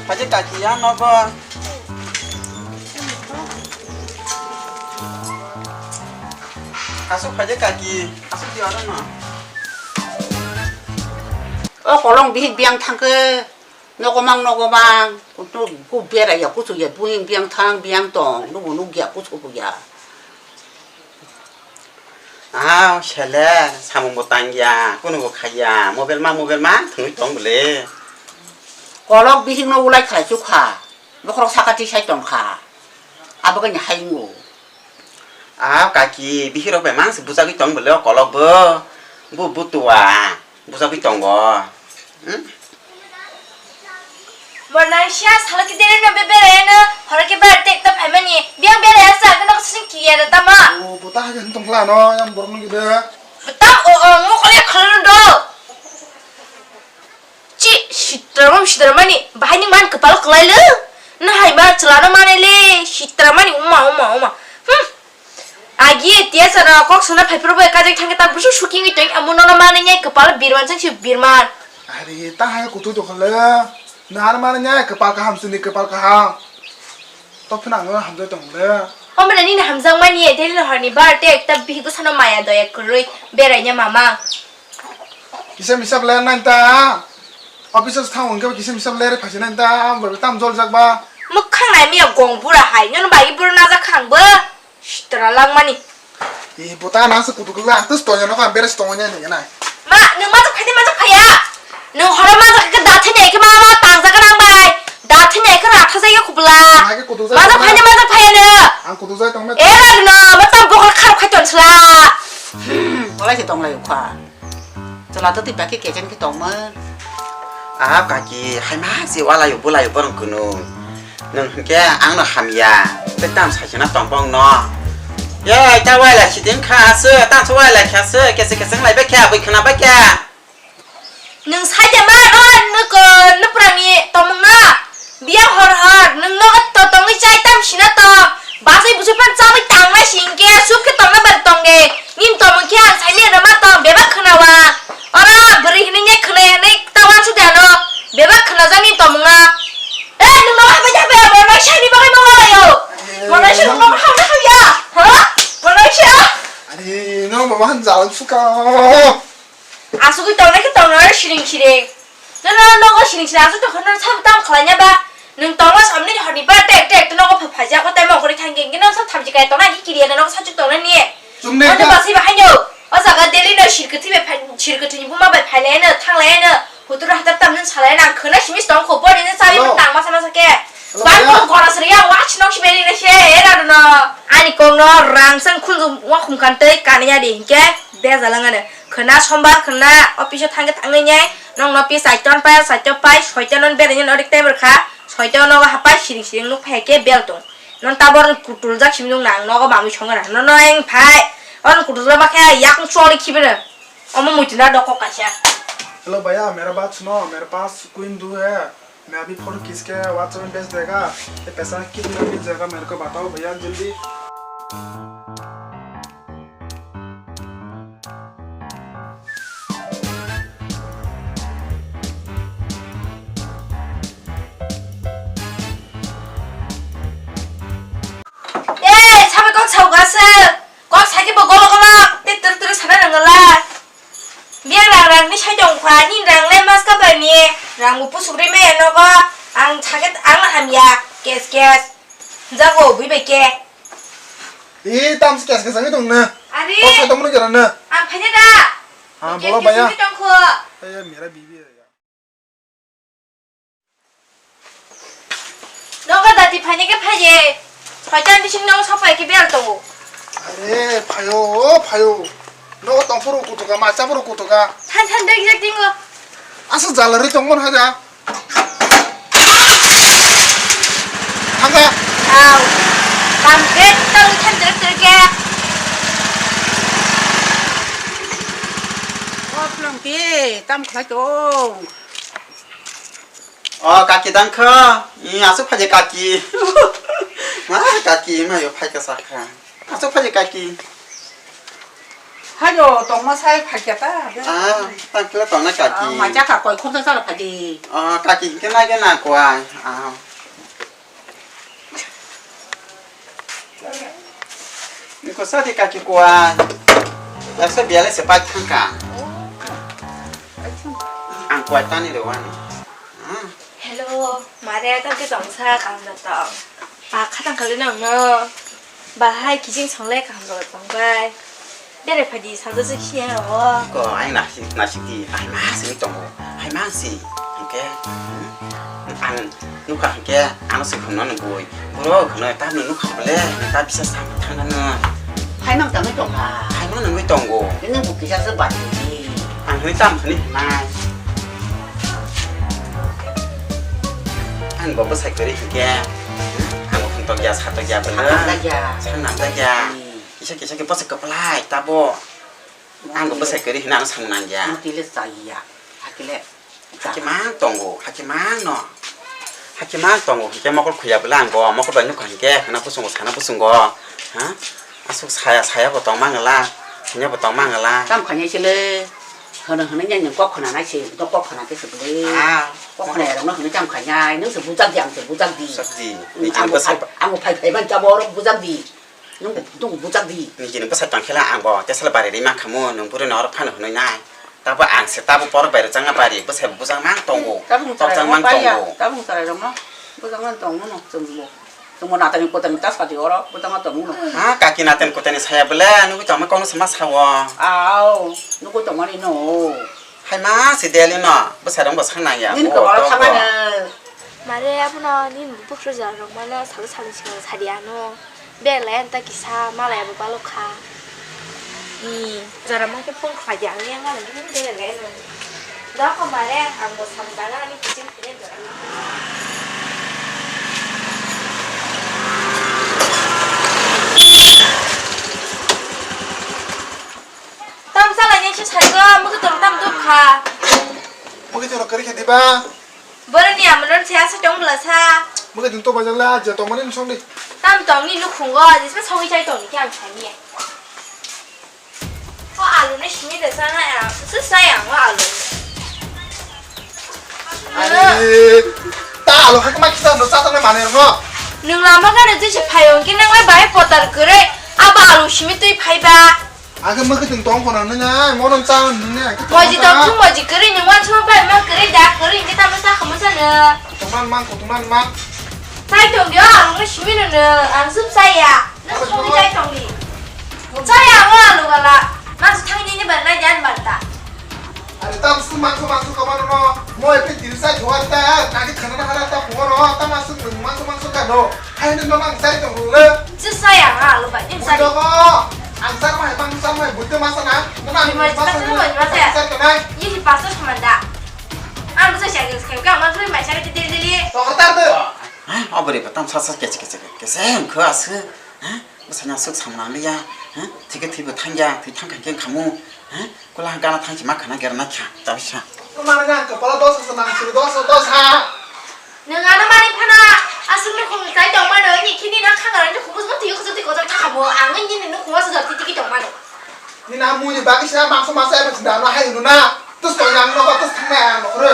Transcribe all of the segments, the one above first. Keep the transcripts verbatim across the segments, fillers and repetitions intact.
Phaidi kaki, ya nogo. Aswk phaidi kaki, aswk di oro no. O kolong bihik biyang thangkhe, nogo mang, nogo mang, kutu ku berai ya, kuchu ya, buing biyang thang, biyang tong, nubu nuk ya, kuchu bu ya. Ah, sele, samung bo tang ya, kunu bo khai ya, mobile ma, mobile ma, thungwi tong bole. Kolok bihik no ulai khlai chukha, bokhorok sakati sai tongkha, abo kani hai wngo. Ah, kaki, bihik rok bai mang se bujagwi tong bole, o kolok bo, bu butua. Bujagwi tongo. Hmm? Bo nang sia salo kidene no be bere no, horo ke bar tek ta phaimani. Biang bere asa ke no sing kiya da tama. O, bo ta hagen tongla no, yang borok no gide. Tam o, o, mo kole kholo do. Chi, sitra mam sitra mani, bahai ni man kepal kelai le. Na hai ma chelano mane le, sitra mani, uma, uma, uma. Hmm. Agi tiya sana kok sana phai phuru bai kajak thangke ta busu suking wi tong amu nono mane nyai kepal birman sang si birman. Ari ta hai kutu to khale. Nar mane nyai kepal kaham sini kepal kaham. To phina ang hamjai tong le. O mane nini hamjak mani ye deli no horni bar te ekta bihigo sano maya doya kurui berai nya mama. Kisa misa bela nanta. Office thang hwnkhe kisa misa bela phasi nanta. Tam jol jak ba. Mukhang nai miya gong bura hai. Nyono bai bura najak khang bo. Sitra langmani. Ih, buta nang se kutuk la, tus tonya no kan beres tonya ni nai. Ma, nung majak phai de majak phai ya. Nung horo majak ke da thini ke ma ma tang jak nang bai. Da thini ke ra tha jai ke kubla. Majak phai de majak phai ya ne. Ang kutuk jai tong me. E ra na, ma tam bokol khar khai ton sla. Walai se tong lai ukha. Chwla to twi bakhe kecheng khe tongmwng. Ah, kaki, hai ma se walayo bulayo borong kunu. Nwng hwnkhe ang no hamya. Tei tam sai kheno tong bong no. Ye, ta waila sidin kha aswk, tam se waila kha aswk, kese kese lai bai kha, bui khna bai kha. Nwng sai de ma no, nwng ko, nwng phrang ni tongmwng no. Biya hor hor, nwng nogo to tongwi chai tam sina tong. Basai busai phan chawi tang nai sing khe, sup khe tong na bar tong de. Nin tongmwng khe ang sai le rwma tong, bebak khwna wa. Oro bwrwi hinwi nge khwna hinwi ta wan su de ano. Bebak khwna jak nin tongmwng a. Eh, nwng nogo habai habai, mo nai sai ni bagai mo walayo. Mo nai sai nwng nogo habai habai ya. Ha? Mo nai sai. Ani, no mama han jalan suka. Asugwi tongnai khe tongnai aro siring siring. Nono nogo siring siring aswk tongkha nono sabo tamo khlaina ba? Nwng tongma samni horni ba tek tek to nogo pha phaijak o tei mokori thangkhe hwnkhe nono sabo thamchi kai tongnai hwnkhe kiriya nono sachuk tongnai ni. Chumnai Ote kha. Basi ba haino. O jaga daily no sir kwthwi bai phai, sir kwthwini buma bai phailaino thanglaino. Hutur hatar tamni salaino ang khwna simi tongkho boni no chawi Hello. Tang masa masa khe. Hello, Bang bhaiya. Ko gora sri ya wach nok siberi na se era no. Ani kong no rang sang khul wa khum kan tei kaniya di hwnkhe bejalang ano. Khwna sombar khwna office o thangkhe thangwi nai. Nokno pi saiton pai, saiton pai, soiton non beraiya norik time rwkha. Soiton nogo hapai siring siring nuk phai khe bel tong. Non tabor kutul jak simi nuk nang nogo mamui songra. Nono eng phai. On kutul jak bakhe yak choli khibere. Omo muitina doko kaisa. Hello भैया, मेरा बात सुनो, मेरे पास क्वीन दो है। मैं अभी फोटो खींच के WhatsApp में भेज देगा। ये पैसा कितना मिल जाएगा मेरे को बताओ भैया जल्दी। Ei, sabai kok sauka se. Kok saiki bo golo golo. Te turu turu sana nangala. Biang rang rang ni sai tong kha, ni rang le mas ka bai ni. Rang bo pusuk ri me nogo. Ang saket ang hamya. Kes kes. Jago bui bai ke. Ih, tam si kes kes ang tong na. Ari. Kok sai tong na kira na. Ang phai da. Ha, bolo baya. Kes kes tong kho. Ay, mera bibi hai. Nogo dati phaina khe phaiye. Soitan bising nogo sopai khe bel tongo. Are, phayo, o phayo. Nogo tongphuru kutuka, machaphuru kutuka. Than than dek dek tingo. Asa jala ri tongmon haja. Thangka. Au. Kam khe tong than dek dek khe. O plong ki, tam khlai tong. O kaki dang kha, i aswk phaje kaki. Ma kaki ma yo phai ka sa kha. Aswk phaje kaki. Hajo tongma sai phaikya ta. Ah, tangkila tongna kaki. Ah, macha ka koi khobsa sala phaidi. Ah, kaki hingke nai gana kwai. Ah. Niko sadi kaki kwai. Yaksa biale se pai thangka. Ang kwai tani rewani. Ah. Hello, mare tangke tongsa kaham da tong. Ba khatang kali nang no. Bahai kijing songle kaham da tong bai. Bere phaidi saldo se khiya o. Ko ai na si na si di ai ma si tongo. Ai ma si. Oke. Ang nukha hingke ano se khumno nungui. Bro khumno ta nung nukha bole ta bisa sam thangano. Hai mang tangwi tongkha. Hai mang nungui tongo. Nung bu kisa se bat. Ang hini tam hini nai. Ang bo bwsai kwrwi hingke. Ang bo khum tokya sa tokya bwle. Sa nang tokya. Sa nang tokya. Kisa kisa khe bwsai kwplai tabo. Ang bo bwsai kwrwi hwnwi ano samung nangya. Motile chaya. Hakile. Hakhe mang tongo, hakhe mang no. Hakhe mang tongo, hingke mokol khuya bwle ang bo mokol bai nukha hingke hwnna bwsongo sana bwsongo. Ha? Aswk saya saya bo tong mangala, hwnwi bo tong mangala. Tam khanya sile. Hwnwi hwnwi nang kok khna nai se, to kok khna khe se bwle. Ah. Kok khna rok no hwnwi tam khanya, nung se bujak di ang se bujak di. Bujak di. Ang bo phai, ang bo phai phai ban jabo rok bujak di. Nung, nung bujak di. Nini bwsai tong khela ang bo tesla bari ri mankhamu, nung bwrwi no oro phano hwnwi nai. Tabo ang se tabo borok bai rwchangna bari, bwsai bo bujak mang tongo. Tabuk chwrai rok mang tongo. Tabuk chwrai rok no bujak mang tongo no chwng bo. Chwng bo natani kotani ta sadi oro bujak mang tongo no. Ha kaki natani kotani saya bwle, nugwi tongma kono sama sawo. Aw, nugwi tongmani no. Hai ma si deli no, bwsai rok bo sanai ya. Nini koboro thamani. Mare abono nini buphuru jora rok mano salo salo salo sadi ano. Belai anta kisa malai abo balok kha. Ni jora ma khe phone khlai di ang yang ano bini belai no. Doko mare ang bo sam dana ani kuching kine jora. Tam salai ni se sai go, mukhe tong tam duk kha. Mukhe tong kari khe diba? Boroni amono se asa tong bwla sa. Mukhe din to bajak la, je tong mani song di. Tam tong ni nukhungo, jisma songwi chai tong ni khe ang sani. O alu ni simi de sa na ya, su sa ya o alu. Are, ta alu hakhe ma kisa no sa tong mane no. Nwng lama gana jese phayong khe nang bai potar kwrwi, abo alu simi twi phai ba. Ake mwkhwtwng tong khona nini ai, mono cha nini ai. Moji tong thung moji kwrwi ni wansukma bai ma kwrwi da kwrwi hwnkhe tamo cha khamwi chano. Tongnan man, tongnan man. Chai tong di o, ang no simi no no, ang sub chaya. Nang sumi chai tong di. Chaya ang o alu gala. Nang su thang nini bar nai jan bar ta. Are tam su mangso mangso kamano no, mo epe dil sai thoar ta, nagi khana na hara ta phoro, tam asuk nung mangso mangso kano. Hai nung no mang sai tong le. Chu sai ang alu bai, nim sai. Bujo ko, ang sar mai, mang sar mai, bujo masa na. Mana ni masa na. Ni masa na. Sai to nai. Ye hi pastor samanda. Ang sa siya ke ke ka ma thuri mai sa ke dili dili. To kata tu. Ha, obori ko tam sa sa ke ke ke ke. Sem ko asu. Ha? Bwsanya aswk samung nang liya, ha? Thike thwibo thangya, thwi thangkha khe wngkhamu, ha? Kwlahang gana thangchi ma khana gera naikha, tabisa. Kwmana nang kwpala dosa sa nang siri dosa, dosa. Nwng ano mani phano aswk nukhung chai tongmano, ini khini na khangaro nukhung bwsbo thwiyo khwchang twi kotor thakhamu, ang nini nukhungo swjak twi twi tongmano. Nini a muni bagwi se mangso masa eba chinda ano hai hwnwi na. Tus tong yang nogo tus thangnai ang nokhoro.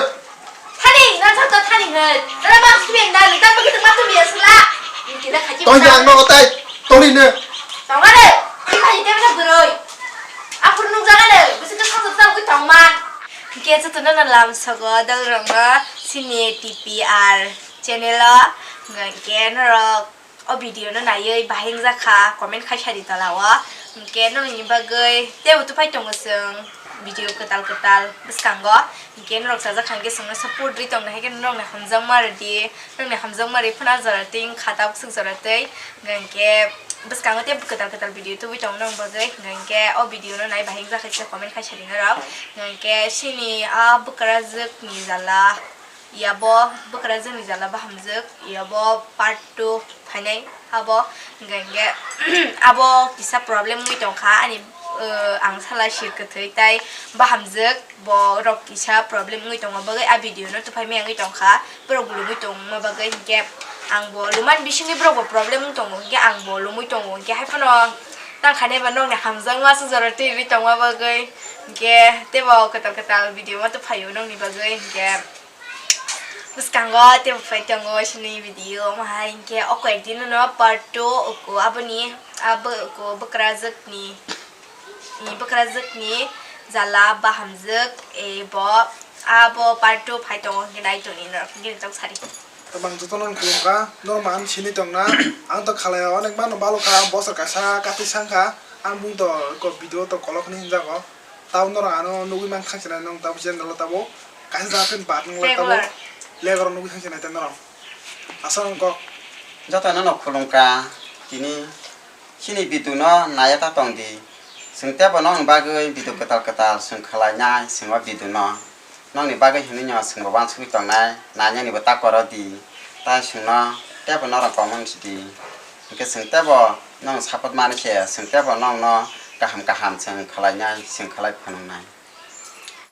Thani na sa to thani hwn. Nana ma sibin na ni ta pagi ma tu biya sula. Ni kila khaji. Tong yang nogo tai toni ne. Tong are. Ni khaji te na buroi. Aphuru nung jaga ne. Bisi to sa sa ko tong man. Ke sa to na lam sogo dal rong na sini T P R channel o. Ngan ke norok. O video no naiwi bahai wngjak kha, comment khai sadi tola o. Hinkhe norokni bagwi teibo tuphai tongo chwng video kwtal kwtal bwskango. Hinkhe norok chajak kha hinkhe chwngno support rwi tongna hai khe norokni hamjakma rwdi. Norokni hamjakma rwi phano ah jora twi wngkha tabuk swk jora twi. Hinkhe bwskango teibo kwtal kwtal video tubui tongo norokni bagwi. Hinkhe o video no nai bahai wngjak kha khe comment khai sadi norok. Hinkhe chini a bwkrajwkni jala. Yabo bwkrajwkni jala bahamjwk, yabo part two phainai abo, hwnkhe, hwnkhe, abo kisa problem wngwi tongkha ani, uh, ang sala sir kwthwi tai bahamjwk, borok kisa problem wngwi tongma bagwi a video no tuphaimaya wngwi tongkha, borok bo lumwi tongma bagwi, hinkhe ang bo lumani bisingwi borok bo problem wng tongo, hinkhe ang bo lumwi tongo, hinkhe haiphano. Tang khainai ba nokni hamjakma se jora twi rwi tongma bagwi, hinkhe teibo kwtal kwtal video ma tw phaio nokni bagwi, hinkhe bwskango teibo phai tongo sini video omo hai, hinkhe o koi ek din no part two uko aboni abo uko bwkrajwkni, i bwkrajwkni jala bahamjwk, ebo abo part two phai tongo, hinkhe nai tongni norok, hinkhe norok sari. Tabang jotono ang khulumkha, norok ma ang sini tongna, ang to khalai o onek mano balokha, bosor kaisa katwi sangkha, ang bung to ko video to kolok hinwi hinjago, tabo norok ano nugwi mang thangsinai nong tabo channel o tabo, kaisa jaga khe bat nung lai tabo, Regular. Legar o nugwi thangsinai tei norok, aswk wng kok. Jotono no khulumkha, tini chini video no naiya ta tong di, chwng teibo nokni bagwi video kwtal kwtal chwng khlai nai, chwng o video no. Nokni bagwi hinwi no chwngbo uansugwi tongnai, nainani bo ta koro di, tai chwngno teibo norok comment si di. Hinkhe chwng teibo nokno support mani se, chwng teibo nokno kaham kaham chwng khlainai, chwng khlai phunuknai.